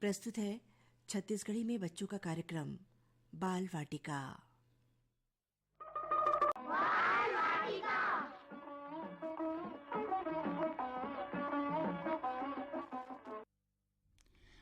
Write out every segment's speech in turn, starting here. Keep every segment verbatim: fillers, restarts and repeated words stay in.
प्रस्तुत है छत्तीसगढ़ी में बच्चों का कार्यक्रम बाल वाटिका।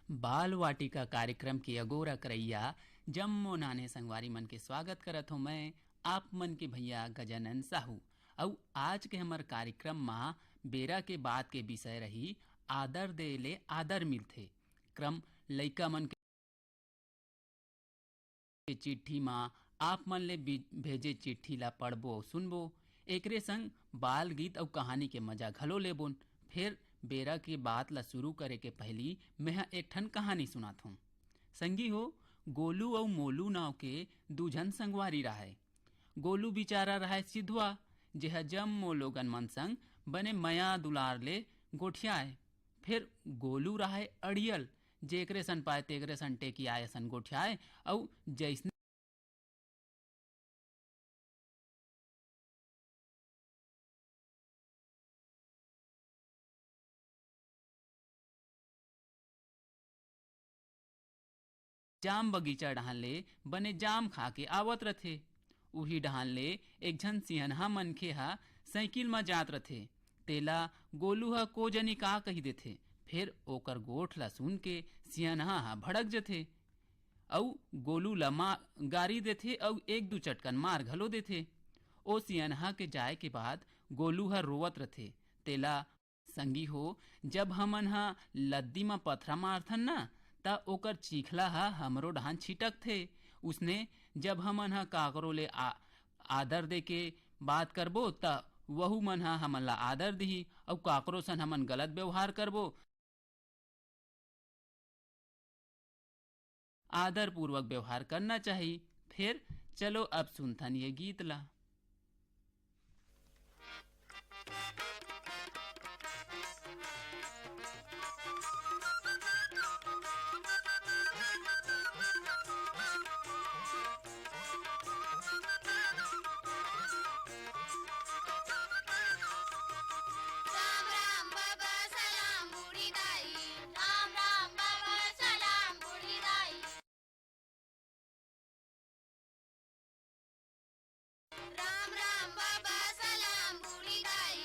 बाल वाटिका कार्यक्रम के अगोरा करइया जम्मो नाने संगवारी मन के स्वागत करत हों मैं, आप मन के भैया गजानन साहू। अउ आज के हमर कार्यक्रम मा बेरा के बात के विषय रही, आदर दे ले आदर मिलथे। क्रम लइका मन के चिट्ठी मा आप मन ले बि-, भेजे चिट्ठी ला पढ़बो अउ सुनबो। एकरे संग बाल गीत अउ कहानी के मजा घलो लेबोन। फेर बेरा के बात ला शुरू करे के पहिली मेंहा एक ठन कहानी सुनात हों। संगी हो, गोलू अउ मोलू नाव के दू झन संगवारी राहय। गोलू बिचारा राहय सिधवा, जेहा जम्मो लोगन मन संग बने मया दुलार ले गोठियाय। फेर गोलू राहय अड़ियल, जेकरे सन पाय तेकरे सन टेकियाय असन गोठियाय, अउ जइसने जाम बगीचा डहान ले बने जाम खा के आवत रथे। उही डहान ले एक झन सियनहा मनखे ह साइकिल म जात रथे। तेला गोलू ह को जनी का कहि देथे। फेर ओकर गोठ ला सुन के सियनहा ह भड़क जथे अउ गोलू ला मा-, गारी देथे अउ एक दू चटकन मार घलो देथे। ओ सियनहा के जाय के बाद गोलू ह रोवत रथे। तेला संगी हो, जब हमन ह लद्दी म पथरा मारथन ना, त ओकर चीखला ह हमरो डहान छिटकथे। उसने जब हमन ह काकरो ले आ-, आदर दे के बात करबो, त वहू मन ह हमन ला आदर दिही, अउ काकरो सन हमन गलत व्यवहार करबो, आदरपूर्वक व्यवहार करना चाही। फेर चलो अब सुनथन ये गीत ला। राम राम बाबा सलाम बूढ़ी दाई, राम राम बाबा सलाम बूढ़ी दाई। राम राम बाबा सलाम बूढ़ी दाई,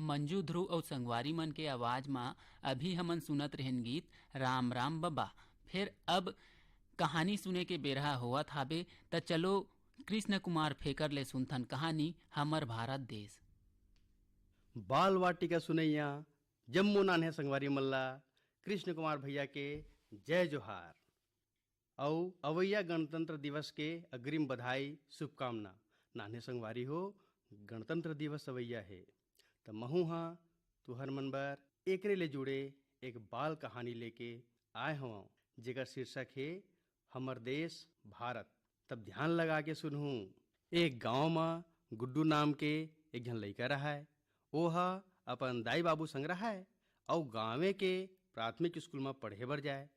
मंजू ध्रुव अउ संगवारी मन के आवाज म अभी हमन सुनत रहेन गीत राम राम बबा। फेर अब कहानी सुने के बेरहा होवत हाबे, त चलो कृष्ण कुमार फेकर ले सुनथन कहानी हमर भारत देश। बाल वाटिका सुनैया जम्मो नान्हे संगवारी मन ला कृष्ण कुमार भैया के जय जोहार। अउ अवैया गणतंत्र दिवस के अग्रिम बधाई, शुभकामना। नान्हे संगवारी हो, गणतंत्र दिवस अवैया हे, त महू ह तुहर मन बर एकरे ले जुड़े एक बाल कहानी लेके आए हवं, जेकर शीर्षक हे हमर देश भारत। तब ध्यान लगा के सुनहू। एक गांव म गुड्डू नाम के एक झन लइका रहय। ओ ह अपन दाई बाबू संग रहय अउ गांवे के प्राथमिक स्कूल म पढ़े बर जाय।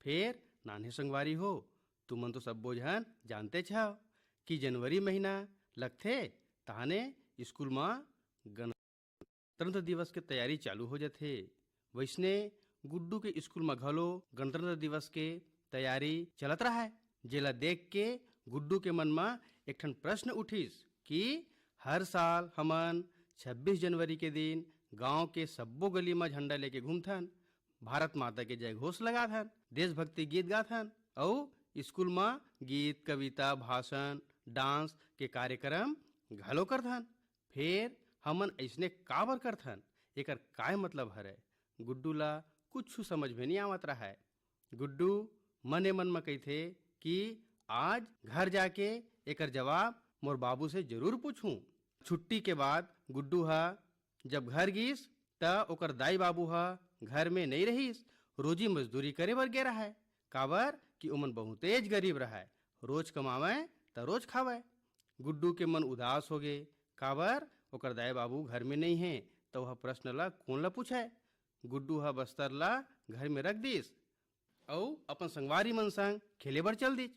फेर नान्हे संगवारी हो, तुमन तो सब्बो झन जानतेच हव कि जनवरी महीना लगथे, तहाने स्कूल म गणतंत्र दिवस के तैयारी चालू हो जथे। वइसने गुड्डू के स्कूल म घलो गणतंत्र दिवस के तैयारी चलत रहय, जेला देख के गुड्डू के मन म एक ठन प्रश्न उठिस कि हर साल हमन छब्बीस जनवरी के दिन गांव के सब्बो गली म झंडा लेके घूमथन, भारत माता के जय घोष लगाथन, देशभक्ति गीत गाथन अउ स्कूल म गीत, कविता, भाषण, डांस के कार्यक्रम घलो करथन। फेर हमन अइसने काबर करथन? एकर काय मतलब हरय? गुड्डू ला कुछु समझ में नइ आवत रहय। गुड्डू मने मन म कहिथे कि आज घर जाके एकर जवाब मोर बाबू से जरूर पूछूं। छुट्टी के बाद गुड्डू ह जब घर गीस, त ओकर दाई बाबू ह घर में नइ रहिस, रोजी मजदूरी करे बर गे रहय, काबर कि ओमन बहुतेच गरीब रहय, रोज कमावय त रोज खावय। गुड्डू के मन उदास होगे, काबर ओकर दाई बाबू घर में नइ हे, त ओह प्रश्न ला कोन ला पूछय? गुड्डू ह बस्तर ला घर में रख दिस अउ अपन संगवारी मन संग खेले बर चल दिस।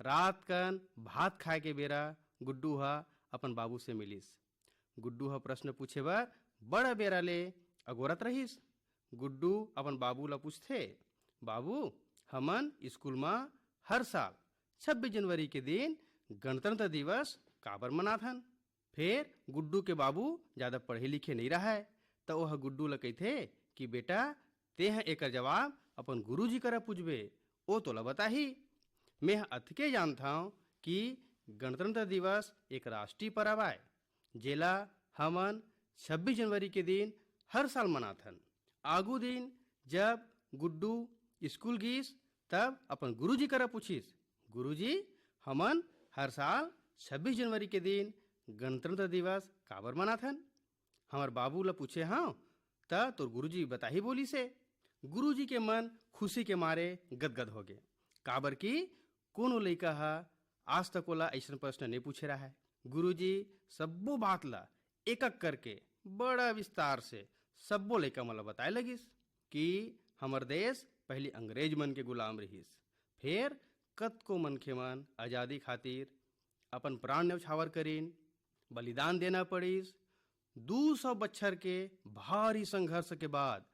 रात कन भात खाए के बेरा गुड्डू ह अपन बाबू से मिलिस। गुड्डू ह प्रश्न पूछे बर बड़ा बेरा ले अगोरत रहिस। गुड्डू अपन बाबू ला पूछथे, "बाबू, हमन स्कूल म हर साल छब्बीस जनवरी के दिन गणतंत्र दिवस काबर मनाथन?" फेर गुड्डू के बाबू जादा पढ़े लिखे नइ रहय, त ओह गुड्डू ला कहिथे कि बेटा, तेंह एकर जवाब अपन गुरुजी करा पूछबे, ओ तोला बताही। मेंह अतके जानथंव कि गणतंत्र दिवस एक राष्ट्रीय परब आय, जेला हमन छब्बीस जनवरी के दिन हर साल मनाथन। आगू दिन जब गुड्डू स्कूल गीस, तब अपन गुरुजी करा पूछिस, "गुरुजी, हमन हर साल छब्बीस जनवरी के दिन गणतंत्र दिवस काबर मनाथन?" हमर बाबू ल पूछे हंव, त तोर गुरुजी बताही बोलिस हे। गुरुजी के मन खुशी के मारे गदगद होगे, काबर कि कोनो लइका ह आज तक ओला अइसन प्रश्न नइ पूछे रहय। गुरुजी सब्बो बात ल एक-एक करके बड़ा विस्तार से सब्बो लइका मन ल बताए लगिस कि हमर देश पहिली अंग्रेज मन के गुलाम रिहिस, फेर कतको मनखे मन आजादी खातिर अपन प्राण न्यौछावर करिन, बलिदान देना पड़िस। दू सौ बच्छर के भारी संघर्ष के बाद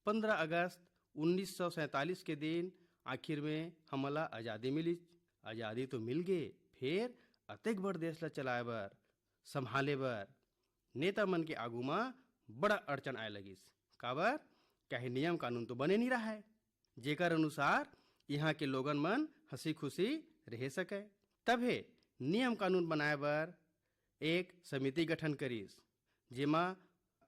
पंद्रह अगस्त उन्नीस सौ सैंतालीस के दिन आखिर में हमन ला आजादी मिलिस। आजादी तो मिल गे, फेर अतेक बड़ देश ला चलाए बर, संभाले बर नेता मन के आगू म बड़ा अड़चन आए लगिस। काबर? काहे नियम कानून तो बने नइ रहय, जेकर अनुसार इहां के लोगन मन हंसी खुशी रह सकय। तभे नियम कानून बनाए बर एक समिति गठन करिस, जेमा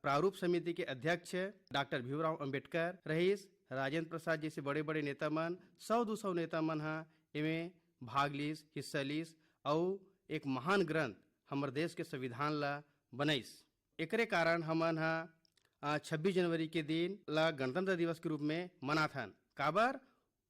प्रारूप समिति के अध्यक्ष डॉक्टर भीमराव अंबेडकर रहिस, राजेंद्र प्रसाद जइसे बड़े-बड़े नेता मन, सौ दू सौ नेता मन ह एमे भाग लिस, हिस्सा लिस, अउ एक महान ग्रंथ हमर देश के संविधान ला बनइस। एकरे कारण हमन ह, अ, छब्बीस जनवरी के दिन ला गणतंत्र दिवस के रूप में मनाथन। काबर?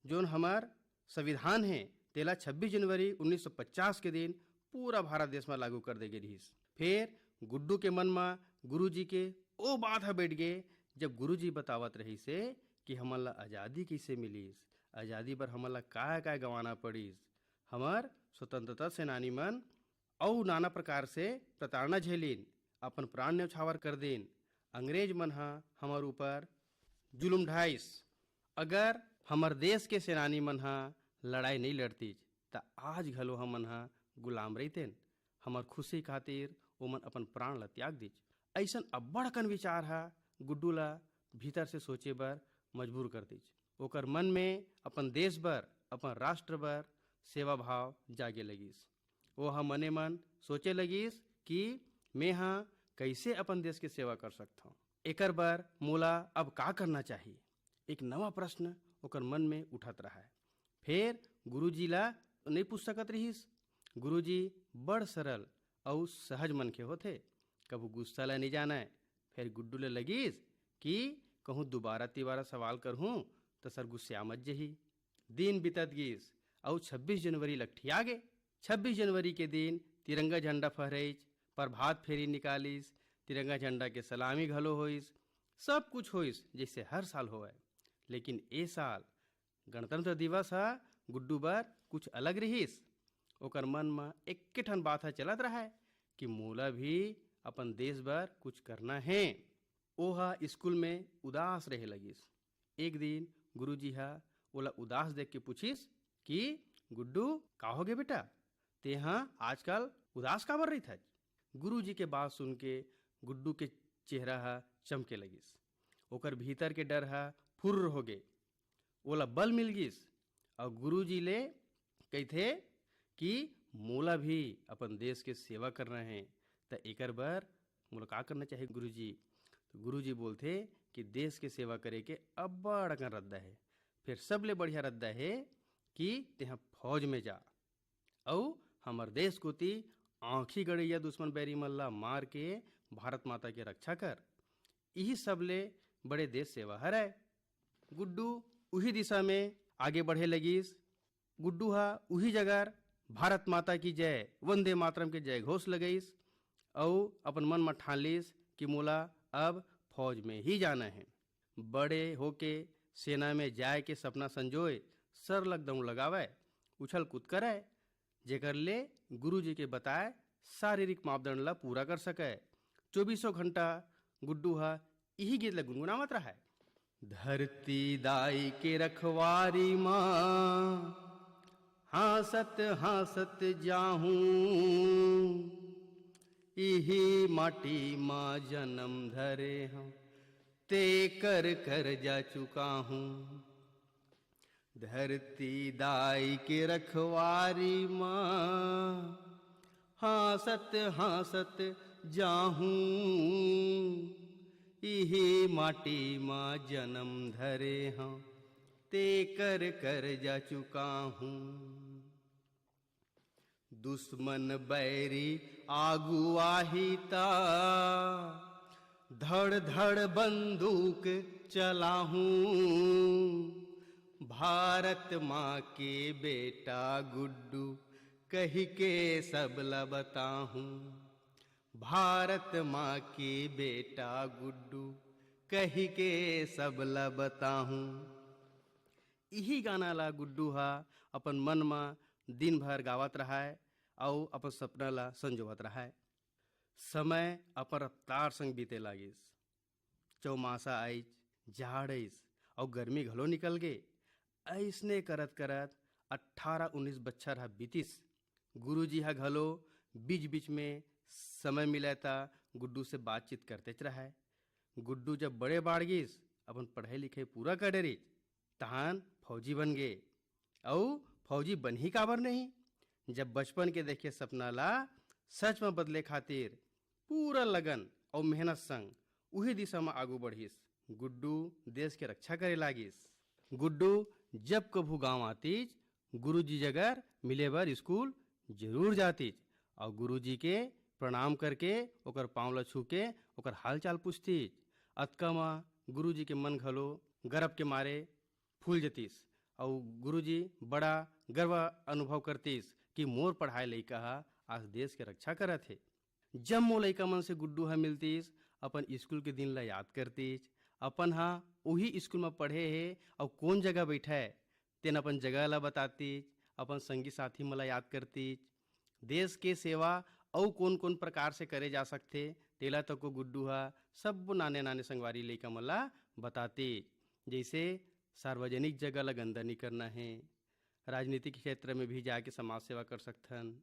जोन हमर संविधान हे, तेला छब्बीस जनवरी उन्नीस सौ पचास के दिन पूरा भारत देश म लागू कर दे गे रिहिस। फेर गुड्डू के मन म गुरुजी के ओ बात ह बइठ गे, जब गुरुजी बतावत रहिस हे कि हमन ला आजादी कइसे मिलिस, आजादी बर हमन ला काय-काय गंवाना पड़िस, हमर स्वतंत्रता सेनानी मन अउ नाना प्रकार से प्रताड़ना झेलिन, अपन प्राण न्यौछावर कर दिन। अंग्रेज मन ह हमर ऊपर जुलुम ढाइस। अगर हमर देश के सेनानी मन ह लड़ाई नइ लड़तिस, त आज घलो हमन ह गुलाम रहितेन। हमर खुशी खातिर ओमन अपन प्राण ल त्याग दिस। अइसन अब्बड़ अकन विचार ह गुड्डू ला भीतर से सोचे बर मजबूर कर दीस। ओकर मन में अपन देश बर, अपन राष्ट्र बर सेवा भाव जागे लगिस। वो ह मने मन सोचे लगिस कि मैं ह कइसे अपन देश के सेवा कर सकथंव, एकर बर मोला अब का करना चाही। एक नवा प्रश्न ओकर मन में उठत रहय। फेर गुरुजी ला नइ पूछ सकत रहिस। गुरुजी बड़ सरल अउ सहज मनखे होथे, कभू गुस्सा ला नइ जानय। फेर गुड्डू ले लगिस कि कहूँ दुबारा तिबारा सवाल करहूँ त सर गुस्सिया मत जही। दिन बितत गिस अउ छब्बीस जनवरी लकठिया गे। छब्बीस जनवरी के दिन तिरंगा झंडा फहरइस, प्रभात फेरी निकालिस, तिरंगा झंडा के सलामी घलो होइस। सब कुछ होइस जइसे हर साल होवय। लेकिन ए साल गणतंत्र दिवस ह गुड्डू बर कुछ अलग रिहिस। ओकर मन म एक्के ठन बात ह चलत रहय कि मोला भी अपन देश बर कुछ करना हे। ओहा स्कूल में उदास रहे लगिस। एक दिन गुरुजी ह ओला उदास देख के पूछिस कि "गुड्डू, का होगे बेटा? तेहा आजकल उदास काबर रहिथस?" गुरुजी के बात सुन के गुड्डू के चेहरा ह चमके लगिस। ओकर भीतर के डर ह फुर्र होगे। ओला बल मिल गिस अउ गुरुजी ले कहिथे कि "मोला भी अपन देश के सेवा करना हे, त एकर बर मोला का करना चाही गुरुजी?" तो गुरुजी बोलथे कि "देश के सेवा करे के अब्बड़ अकन रद्दा हे, फेर सबले बढ़िया रद्दा हे कि तेहा फौज में जा अउ हमर देश कोति आंखी गड़इया दुश्मन बैरी मन ला मार के भारत माता के रक्षा कर। इही सबले बड़े देश सेवा हरय।" गुड्डू उही दिशा में आगे बढ़े लगिस। गुड्डू ह उही जगह भारत माता की जय, वंदे मातरम के जय घोष लगइस अउ अपन मन म ठान लिस कि मोला अब फौज में ही जाना हे। बड़े होके सेना में जाय के सपना संजोय, सरलग दउड़ लगावय, उछल कूद करय, जेकर ले गुरुजी के बताय शारीरिक मापदंड ला पूरा कर सकय। चौबीसों घंटा गुड्डू ह इही गीत ला गुनगुनावत रहय। धरती दाई के रखवारी मा हाँसत हाँसत जाहूं, इही माटी मा जन्म धरे हंव, तेकर कर्जा चुकाहूं। धरती दाई के रखवारी मा हाँसत हाँसत जाहूं, इही माटी मा जन्म धरे हंव, तेकर कर्जा चुकाहूं। दुश्मन बैरी आगू आही ता, धड़ धड़ बंदूक चलाहूं। भारत माँ के बेटा गुड्डू कहि के सब ला बताहूं। भारत माँ के बेटा गुड्डू कहि के सब ला बताहूं। इही गाना ला गुड्डू ह अपन मन म दिन भर गावत रहय अउ अपन सपना ला संजोवत रहय। समय अपन रफ्तार संग बीते लागिस। चौमासा आइस, जाड़ आइस अउ गर्मी घलो निकल गे। अइसने करत-करत अट्ठारह उन्नीस बच्छर ह बीतिस। गुरुजी ह घलो बीच-बीच में समय मिलय त गुड्डू से बातचीत करतेच रहय। गुड्डू जब बड़े बाढ़ गिस, अपन पढ़ई लिखई पूरा कर डरिस, तहान फौजी बन गे। अउ फौजी बनही काबर नहीं, जब बचपन के देखे सपना ला सच म बदले खातिर पूरा लगन अउ मेहनत संग उही दिशा म आगू बढ़िस। गुड्डू देश के रक्षा करे लागिस। गुड्डू जब कभू गांव आतिस, गुरुजी जगर मिले बर स्कूल जरूर जातिस अउ गुरुजी के प्रणाम करके ओकर पांव ला छू के ओकर हालचाल पूछतिस। अतका म गुरुजी के मन घलो गरब के मारे फूल जतिस अउ गुरुजी बड़ा गर्व अनुभव करतिस कि मोर पढ़ाए लइका ह आज देश के रक्षा करत हे। जम्मो लइका मन से गुड्डू ह मिलतिस, अपन स्कूल के दिन ला याद करतिस, अपन ह उही स्कूल म पढ़े हे अउ कोन जगह बइठे, तेन अपन जगह ला बतातिस, अपन संगी साथी मन ला याद करतिस। देश के सेवा अउ कोन-कोन प्रकार से करे जा सकथे, तेला तको गुड्डू ह सब्बो नाने-नाने संगवारी लइका मन ला बतातिस। जइसे सार्वजनिक जगह ला गंदा नइ करना हे, राजनीतिक क्षेत्र में भी जाके समाज सेवा कर सकथन,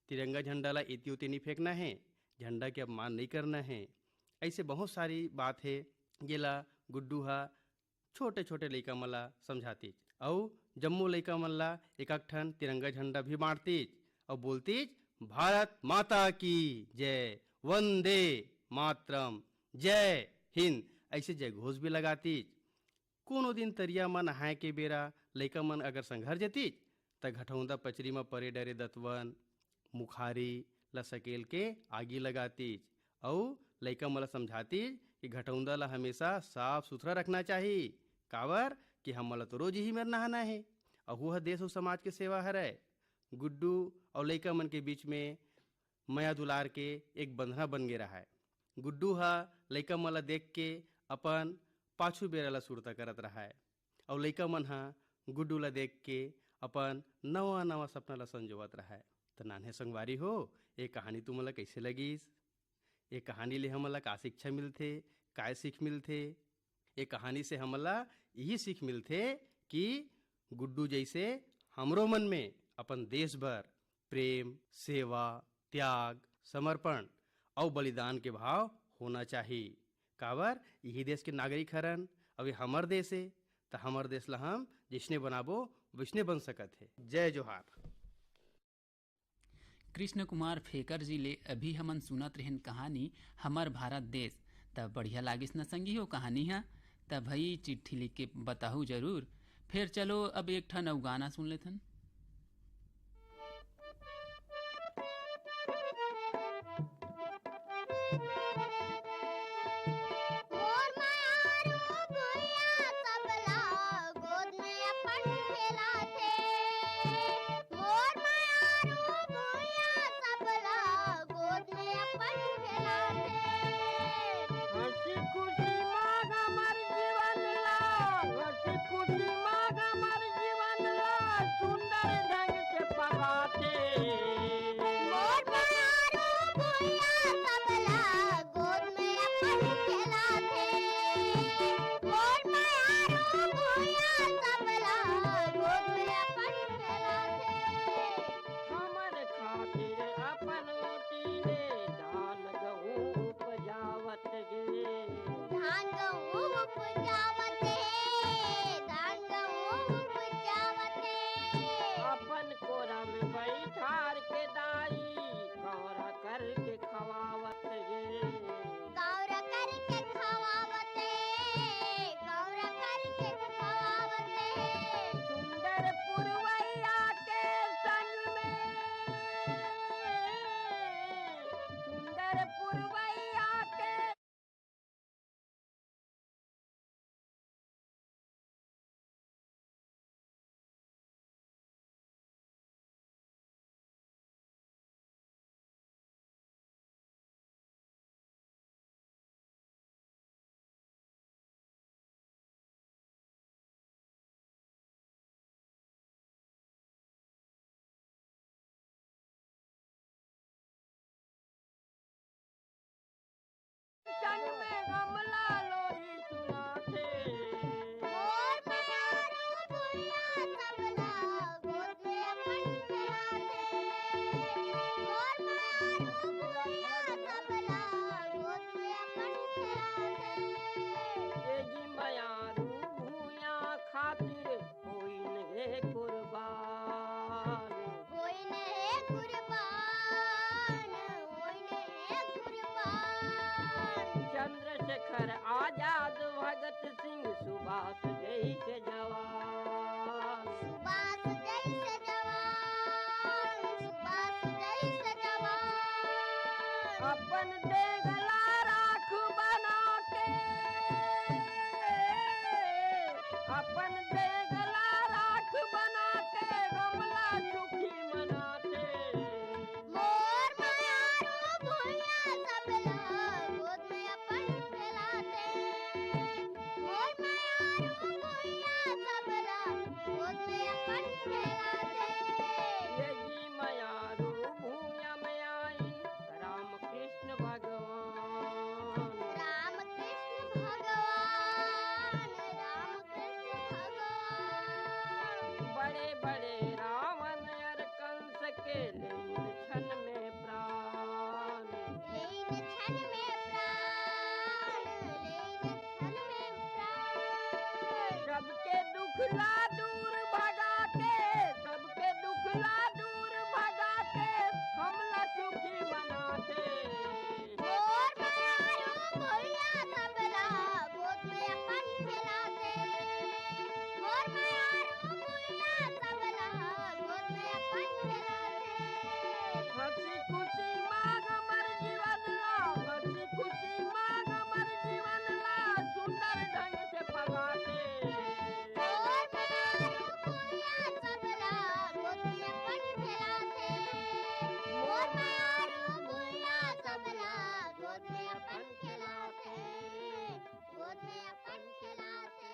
तिरंगा झंडा ला एती ओती नइ फेंकना हे, झंडा के अपमान नइ करना हे, ऐसे बहुत सारी बात हे, जेला गुड्डू ह छोटे-छोटे लइका मन ला समझातिस। अउ जम्मो लइका मन ला एक-एक ठन तिरंगा झंडा भी बांटतिस अउ बोलतिस, "भारत माता की जय, वंदे मातरम, जय हिंद", ऐसे जय घोष भी लगातिस। कोनो दिन तरिया म नहाए के बेरा लइका मन अगर संघर जतिस, त घटौंदा पचरी म परे डरे दतवन, मुखारी ल सकेल के आगी लगातिस अउ लइका मन ल समझातिस कि घटौंदा ल हमेशा साफ सुथरा रखना चाही, काबर कि हमन ल तो रोज इही मेर नहाना हे। अउ वो ह देश अउ समाज के सेवा हरय। गुड्डू अउ लइका मन के बीच में मया दुलार के एक बंधना बन गे रहय। गुड्डू ह लइका मन ल देख के अपन पाछू बेरा ल सुरता करत रहय, अउ लइका मन ह गुड्डू ल देख के अपन नवा-नवा सपना ल संजोवत रहय। त नान्हे संगवारी हो, ए कहानी तुमन ल कइसे लगिस? ए कहानी ले हमन ल का शिक्षा मिलथे, काय सीख मिलथे? ए कहानी से हमन ल इही सीख मिलथे कि गुड्डू जइसे हमरो मन में अपन देश बर प्रेम, सेवा, त्याग, समर्पण अउ बलिदान के भाव होना चाही। काबर इही देश के नागरिक हरन, अउ ये हमर देश हे, त हमर देश ल हम जइसने बनाबो, वइसने बन सकत हे। जय जोहार। कृष्ण कुमार फेकर जी ले अभी हमन सुनत रहेन कहानी हमर भारत देश। त बढ़िया लागिस न संगी हो कहानी ह? त भई चिट्ठी लिख के बताहू जरूर। फेर चलो अब एक ठन अउ गाना सुन लेथन। मोर मारू भुइया सबला गोद में अपन खेलाथे। मोर मारू भुइया सबला गोद में अपन खेलाथे। हंसी खुशी माग हमर जीवन ला, हंसी खुशी माग हमर जीवन ला, सुंदर ढंग से पकाथे। मोर मारू भुइया सबला गोद में अपन खेलाथे। मोर मारू भुइया सबला गोद में अपन खेलाथे। हमर खातिर अपन ओटी ले धान गहूं उपजावत गे। धान गहूं उपजावत हे, धान गहूं उपजावत हे। अपन कोरा में बैठार के दाई, कौरा करके खवावत हे। कौरा करके खवावत हे, कौरा करके खवावत हे। सुंदर पुरवैया के संग में, सुंदर पुरवैया के संग में गमला लोरी सुनाथे। मोर मयारू भुइया सबला गोद में अपन खेलाथे। मोर मयारू भुइया सबला गोद में अपन खेलाथे। ए जी मयारू भुइया खातिर होइन हे कुर्बान। होइन हे कुर्बान, होइन हे कुर्बान। चंद्रशेखर आजाद, भगत सिंह, सुभाष जैसे जवान। सुभाष जैसे जवान, सुभाष जैसे जवान। अपन देगला राख बना के, अपन देगला राख बना के गमला सुखी मनाथे। मोर मयारू भुइया सबला गोद में अपन खेलाथे। मोर मयारू भुइया सबला गोद में अपन खेलाथे। ये जी मयारू भुइया में आई रामकृष्ण भगवान। रामकृष्ण भगवान, रामकृष्ण भगवान। दुख ला दूर भगा के, सबके दुख ला दूर भगा के, हमला सुखी बनाथे। मोर मयारू भुइयां सबला गोद में अपन खेलाथे। मोर मयारू भुइयां सबला गोद में अपन खेलाथे। हंसी खुशी मांग हमर जीवन ला, हंसी खुशी मांग हमर जीवन ला, सुंदर ढंग से पगाथे। मोर मयारू भुइयां सबला गोद में अपन खेलाथे। मोर मयारू भुइयां सबला गोद में अपन खेलाथे। गोद में अपन खेलाथे।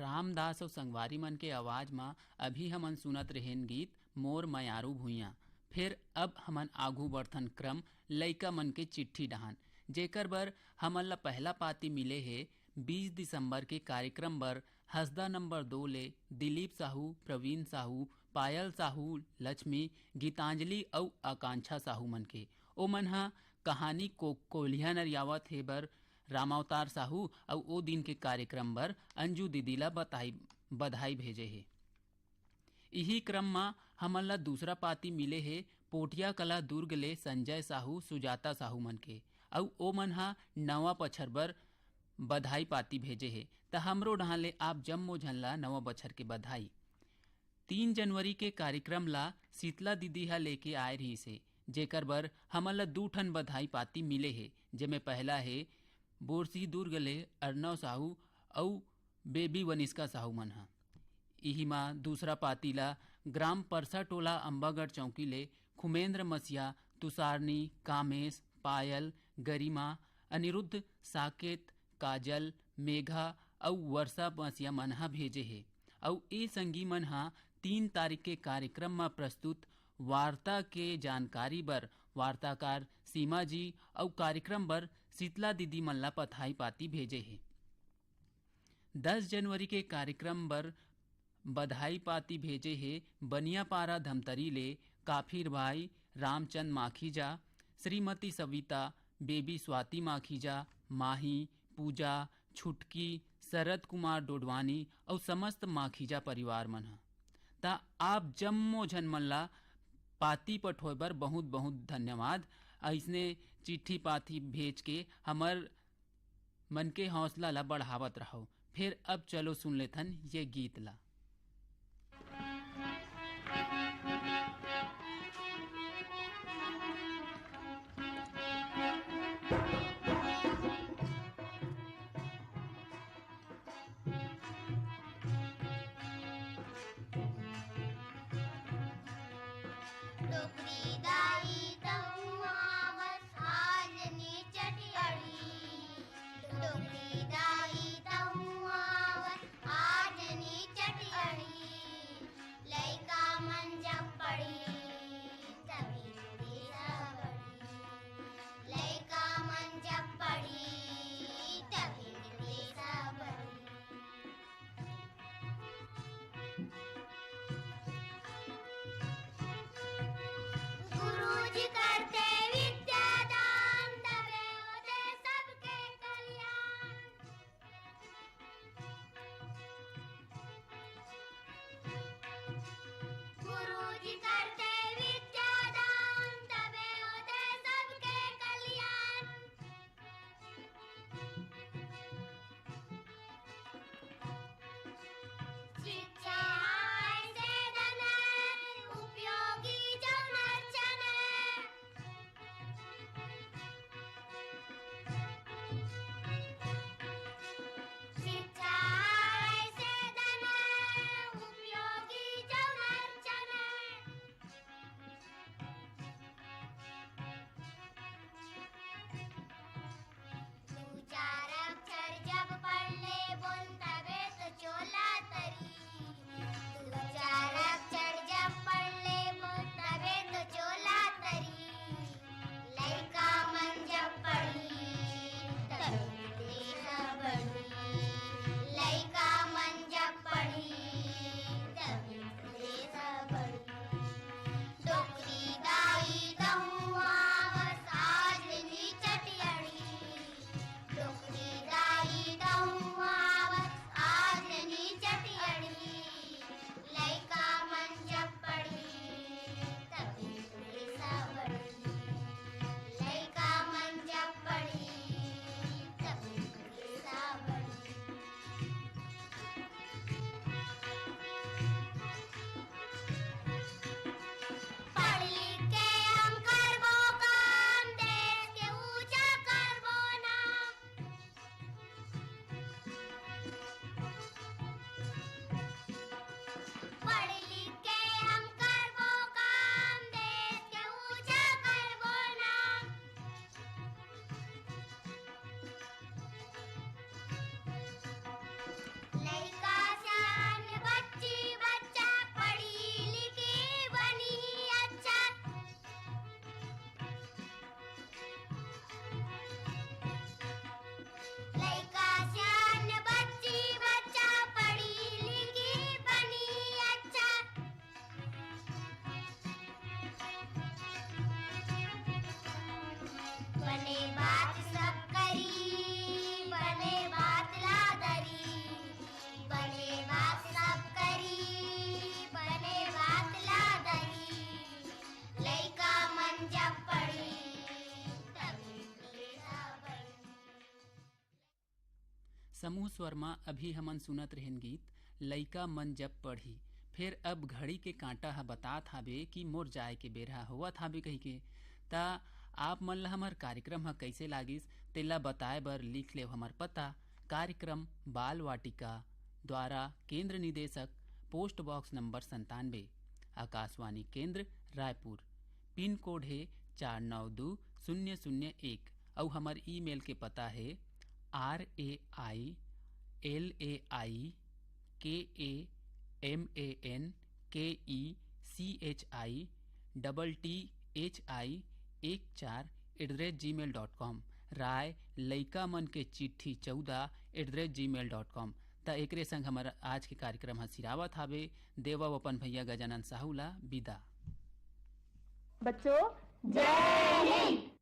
रामदास अउ संगवारी मन के आवाज म अभी हमन सुनत रहेन गीत मोर मयारू भुइयां। फेर अब हमन आगू बढ़थन क्रम लइका मन के चिट्ठी डहान, जेकर बर हमन ला पहला पाती मिले हे बीस दिसंबर के कार्यक्रम बर हसदा नंबर दो ले दिलीप साहू, प्रवीण साहू, पायल साहू, लक्ष्मी, गीतांजलि अउ आकांक्षा साहू मन के। ओमन ह कहानी को कोलिहा नरियावत हे बर रामावतार साहू अउ ओ दिन के कार्यक्रम बर अंजू दीदी ला बताई, बधाई भेजे हे। इही क्रम म हमन ला दूसरा पाती मिले हे पोटिया कला दुर्ग ले संजय साहू, सुजाता साहू मन के, अउ ओमन ह नवा बछर बर बधाई पाती भेजे हे। त हमरो डहान ले आप जम्मो झन ला नवा बछर के बधाई। तीन जनवरी के कार्यक्रम ला शीतला दीदी ह लेके आए रहिस हे, जेकर बर हमन ला दू ठन बधाई पाती मिले हे, जेमे पहला हे बोरसी दुर्ग ले अर्नव साहू अउ बेबी वनिष्का साहू मन ह। इही म दूसरा पाती ला ग्राम परसा टोला अम्बागढ़ चौकी ले खुमेंद्र मसिया, तुषारनी, कामेश, पायल, गरिमा, अनिरुद्ध, साकेत, काजल, मेघा अउ वर्षा मसिया मन ह भेजे हे। अउ ए संगी मन ह तीन तारीख के कार्यक्रम म प्रस्तुत वार्ता के जानकारी बर वार्ताकार सीमा जी अउ कार्यक्रम बर शीतला दीदी मन ला बधाई पाती भेजे हे। दस जनवरी के कार्यक्रम बर बधाई पाती भेजे हे बनियापारा धमतरी ले काफिर भाई, रामचंद माखीजा, श्रीमती सविता, बेबी स्वाति माखीजा, माही, पूजा, छुटकी, शरद कुमार डोडवानी अउ समस्त माखीजा परिवार मन ह। त आप जम्मो झन मन ला पाती पठोय बर बहुत बहुत धन्यवाद। अइसने चिट्ठी पाती भेज के हमर मन के हौसला ला बढ़ावत रहव। फेर अब चलो सुन लेथन ये गीत ला। डोकरी दाई तहूँ आवस आज नी चटकड़ी। डोकरी दाई तहूँ आवस आज नी चटकड़ी। लइका मन जब पढ़ी तभी देश बढ़ी। लइका मन जब पढ़ी तभी देश बढ़ी। गुरु समूह स्वर म अभी हमन सुनत रहेन गीत लइका मन जब पढ़ी, फेर अब घड़ी के कांटा ह बतात हाबे कि मोर जाए के बेरा होवत हाबे कहिके। त आप मन ल हमर कार्यक्रम ह कइसे लागिस, तेला बताए बर लिख लेव हमर पता, कार्यक्रम बाल वाटिका द्वारा केंद्र निदेशक, पोस्ट बॉक्स नंबर संतानबे, आकाशवाणी केंद्र रायपुर। पिन कोड हे चार नौ दू शून्य शून्य एक अउ हमर ईमेल के पता हे R A I L A I K A M A N K E C H I double T H I एक चार at the rate gmail dot com। राय लइका मन के चिट्ठी चौदह at the rate gmail dot com। त एकरे संग हमर आज के कार्यक्रम ह सिरावत हाबे। देवव अपन भैया गजानन साहू ला विदा। बच्चों, जय हिंद।